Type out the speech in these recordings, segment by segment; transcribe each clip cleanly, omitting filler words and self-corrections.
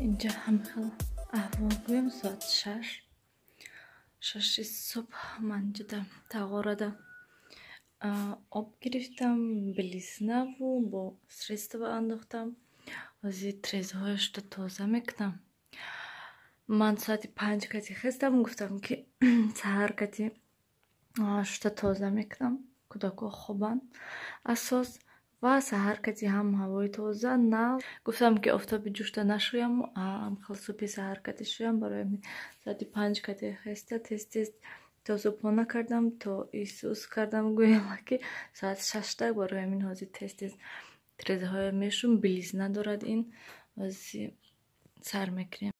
Инҷа ҳамхел аҳвол гӯем, соат 6 субҳ ман ҷуда тағорада об гирифтам, белизнаву бо средства андохтам. Ҳозир трезҳояшро тоза мекунам. Ман соати 5 кати хестам, гуфтам ки саҳар кати шута тоза мекунам, кӯдакҳо хобанд асос ва саҳар кати ҳам ҳавои тоза нав. Гуфтам ки офтоби ҷӯшта нашӯям, хел субҳи саҳар кати шӯям. Барои соати 5 кати хеста тез тез то субҳона кардам, то исус кардам, гӯям ки соат 6. Барои ҳамин ҳозир тез тез трезаҳоя мешум. Белизна дорад ин, ҳозир сар мекунем.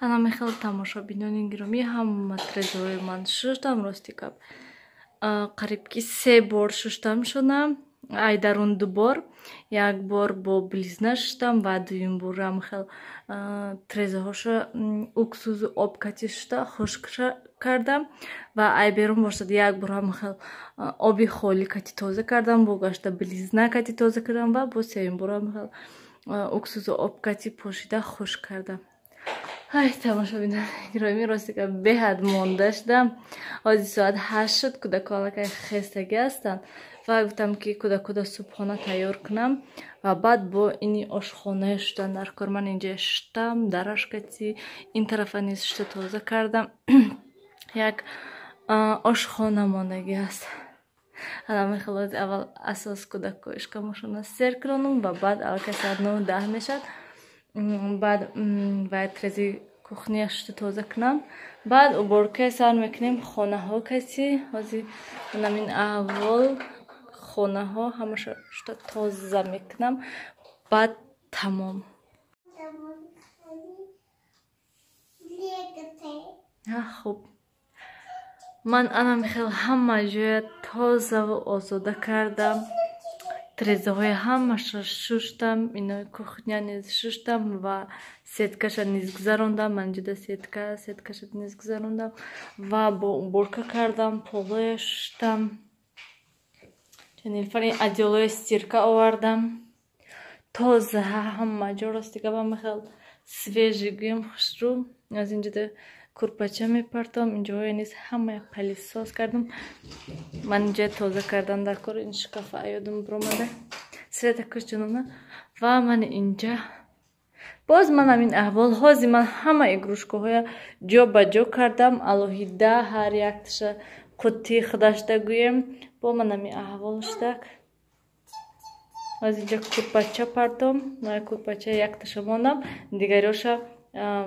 Ана мехел тамошобинони гиромӣ, ҳама трезаҳои ман шуштам. Рости гап, қариб ки 3 бор шуштам шудам. Ай дарун 2 бор, як бор бо белизна шуштам ва дуюм борам хел трезаҳоша уксусу об кати шушта хушк кардам ва ай берун бошад як бор ҳам хел оби холӣ кати тоза кардам, бо гашта белизна кати тоза кардам ва бо сеюм борам хел уксусу об кати пошида хушк кардам. Ай тамошобинони гиромӣ, рости гап беҳад монда шудам. Ҳозир соат 8 шуд, кӯдакҳо аллакай хестагӣ ҳастанд ва гуфтам ки кӯдакҳода субҳона тайёр кунам ва баъд бо ини ошхонаи шуштан дар кор. Ман инҷа шуштам, дараш кати ин тарафа низ шушта тоза кардам. Як ошхона мондагӣ аст. Ана мехел ҳозир аввал асос кӯдакҳо ишкамошона сер кунонам ва баъд аллакай соат 9-10 мешавад. Баъд вай трези кухния шушта тоза кунам, баъд уборкаи сар мекунем хонаҳо каси. Ҳозир намин аҳвол хонаҳо ҳамаша шушта тоза мекунам, баъд тамом. Хуб, ман ана мехел ҳама ҷоя тозаву озода кардам, трезаҳои ҳамаша шуштам, инои кухня низ шуштам ва сеткаша низ гузарондам. Ман ҷуда сеткаша низ гузарондам ва бо уборка кардам, полоя шуштам. Нилфар ин одеялои стирка овардам, тоза ҳама ҷо. Рости гап мехел свежий гӯем, хушрӯ. Аз инҷода курпача мепартом, инҷоҳоя низ ҳамая пылесос кардам. Ман инҷа тоза кардам дар кор, ин шкафа аёдум биромада света кушҷунона. Ва ман инҷа боз ман ҳамин аҳвол. Ҳозир ман ҳама игрушкаҳоя ҷо ба ҷо кардам, алоҳида ҳар якташа қуттии худашда гӯем. Бо ман ҳамин аҳвол шудак. Аз инҷа курпача партом, курпача якташа мондам, дигариёша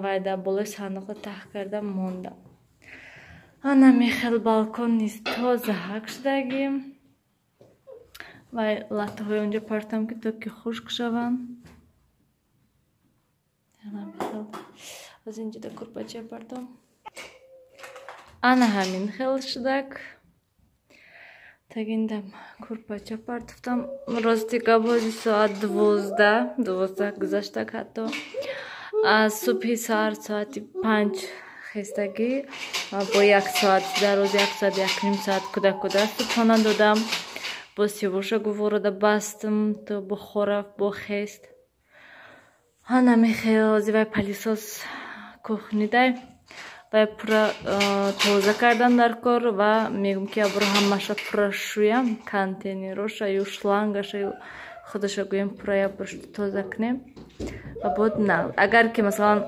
вай дар болои сандуқда таҳ карда мондам. Ана мехел балкон низ тоза ҳак шудагӣ. Вай латтаҳои онҷа партам ки то ки хушк шаванд. Аз инҷода курпача партом. Ана ҳамин хел шудак. Тагиндам курпача партофтам. Рости гап ҳозир соат 12 гузаштак ҳатто. Аз субҳи саҳар соати 5 хестагӣ бо 1 соат, дар рӯз 1 соат, 1.5 соат кӯдаккӯда субҳона додам. Бо севоша гуворода бастам то бухора бо хест. Ана мехел ҳозир вай пылесос кухнидай вай пурра тоза кардам дар кор ва мегӯм ки абро ҳамаша пурра шӯям, контейнероша ю шлангаша ю худаша гӯем пурра ябро тоза кунем. Ва бод на, агар ки масалан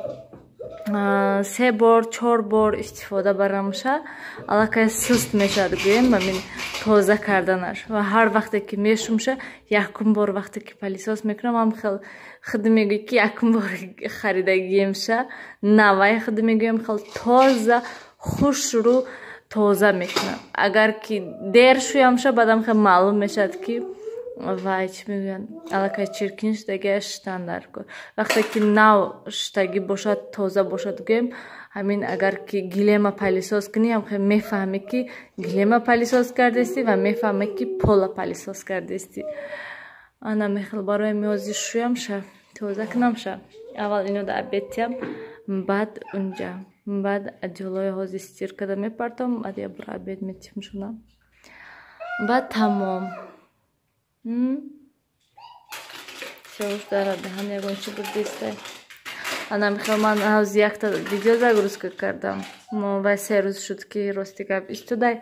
3 бор 4 бор истифода барамша, аллакай суст мешавад гӯем ҳамин тоза карданаш. Ва ҳар вақте ки мешумша, якум бор вақте ки пылесос мекунам, ҳам хел худ мегӯй ки якум бор харидагиемша, навай худ мегӯям хел тоза хушрӯ тоза мекунам. Агар ки дер шӯямша, баъдам хел маълум мешавад ки вай чӣ мегӯянд, аллакай чиркин шудагия шуштан дар кор. Вақте ки нав шуштагӣ бошад, тоза бошад гӯем, ҳамин агар ки гилема пылесос кунӣ, ҳам хел мефаҳмӣ ки гилема пылесос кардастӣ ва мефаҳмӣ ки пола пылесос кардастӣ. Ана мехел барои меози шӯямша, тоза кунамша. Аввал ино да обедтиям, баъд унҷа, баъд одеялои ҳозир стиркада мепартом, баъд я бора обед метиҳам шунам. Баъд тамом. Сеуш дара даҳан ягон чи бурдистай. Ана михел ман ҳавзи якта видео загрузка кардам. Вай 3 рӯз шуд ки рости гап истодай.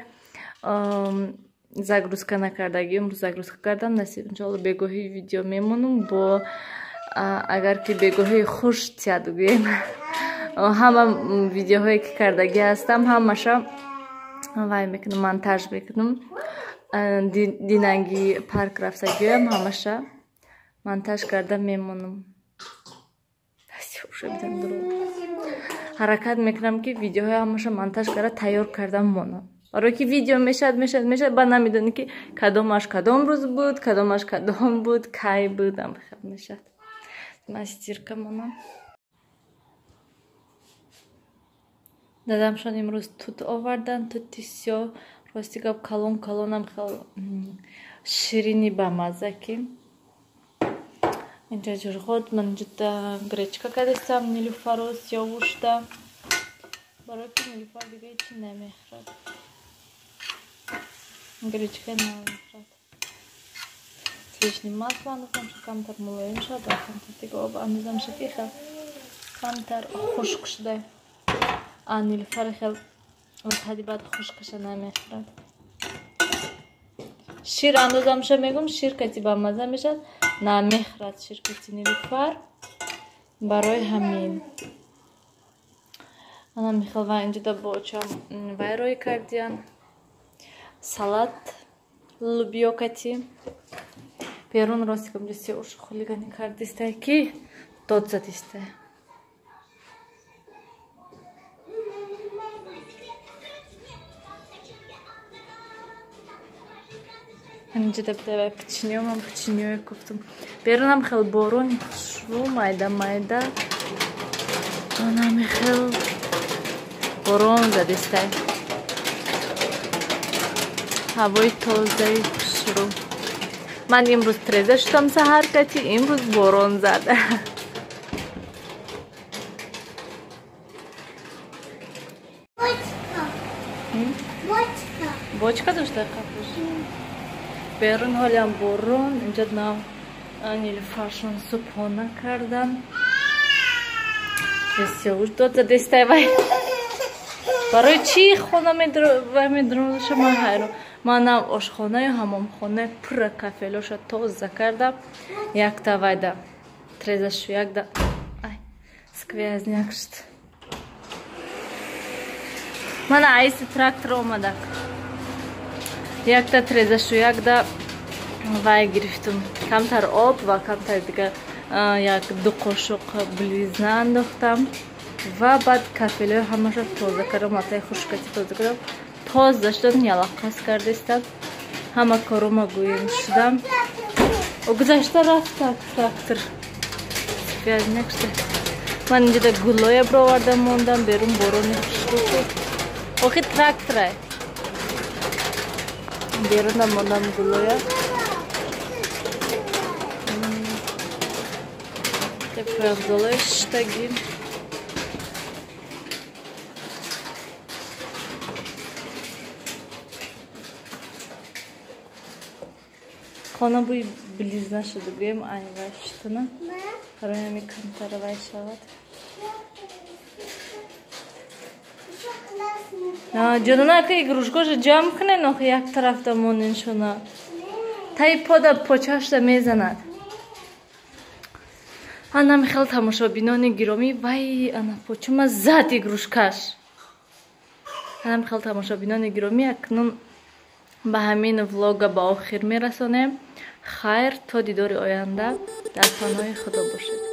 Загрузка накардаги, имрӯз загрузка кардам. Насиб иншоалло бегоҳи видео мемонам бо агар ки бегоҳи хуш тияд гӯем. Ҳама видеоҳое ки кардагӣ ҳастам ҳамаша вай мекунам, монтаж мекунам. Динанги парк рафтагиам ҳамаша монтаж карда мемонам. Ҳаракат мекунам ки видеоҳои ҳамаша монтаж карда тайёр карда монам. Барои ки видео мешавад, мешавад, мешавад, баъд намедонӣ ки кадомаш кадом рӯз буд, кадомаш кадом буд, кай буд, мешавад. Ман стирка монам. Дадамшон имрӯз тут овардан, тути сиёҳ, рости гап калон калонам хел ширини бамаза ки. Инҷа ҷурғот, ман инҷа гречка кардастам, нилуфарро сиёвушта. Барои ки нилуфар дига ҳечи намехӯрад. Гречка намехӯрад. Сливочное масло андохтам, ки камтар мулоим шавад, ва камтар дига об андозам шуд ки хел камтар хушк шуда. Нилуфар хел ҳади баъд хушкаша намехӯрад. Шир андозамша мегум, шир кати бамаза мешавад, намехӯрад шир кати нилуфар. Барои ҳамин. Ана михел ва инҷода бо очам вай рӯй кардиян. Салат лубиё кати. Берун рости гап инҷа се уш хулигани кардистай ки дод задистай. Инҷода буда печеньё, ман печеньёе гуфтам. Берунам хел борони хушрӯ, майда майда. Анами хел борон задистай. Ҳавои тозаи хушрӯ. Ман имрӯз треза шудам саҳар кати, имрӯз борон зад. Бочка дошта қапуш. Берун ҳолиам борон, инҷа нав нилуфаршон субҳона кардам. Бисёр дод задистай вай. Барои чӣ хона вай медроша ман ҳайрон. Ман нав ошхонаю ҳамомхонаи пурра кафелоша тоза кардам. Якта вайда трезашу якда ай сквязняк шуд. Мана аиси трактор омадак. Якта трезашу якда вай гирифтум. Камтар об ва камтар дига як ду қошуқ близна андохтам. Ва баъд кафелои ҳамаша тоза кардам, латаи хушкати тоза кардам. Тоза шудам, ялаққас кардистам. Ҳама корума гӯем шудам. Гузашта рафта трактор. Ман инҷода гулоя бировардам мондам, берун борони хушрӯ шуд. Охи тракторай. Берунам мондам гулоя. Пойафзолои шиштагӣ. Хона бӯи близна шуда гӯем, айвай шутана. Барои ҳамин камтар вай шавад. Ҷонона ака игрушкоша ҷамъ кунен, охи як тарафда моненшона. Таи пода почашда мезанад. Ана михел тамошобинони гиромӣ, вай ана почума зад игрушкаш. Ана михел тамошобинони гиромӣ, акнун ба ҳамин влога ба охир мерасонем. Хайр, то дидори оянда дар паноҳи Худо бошед.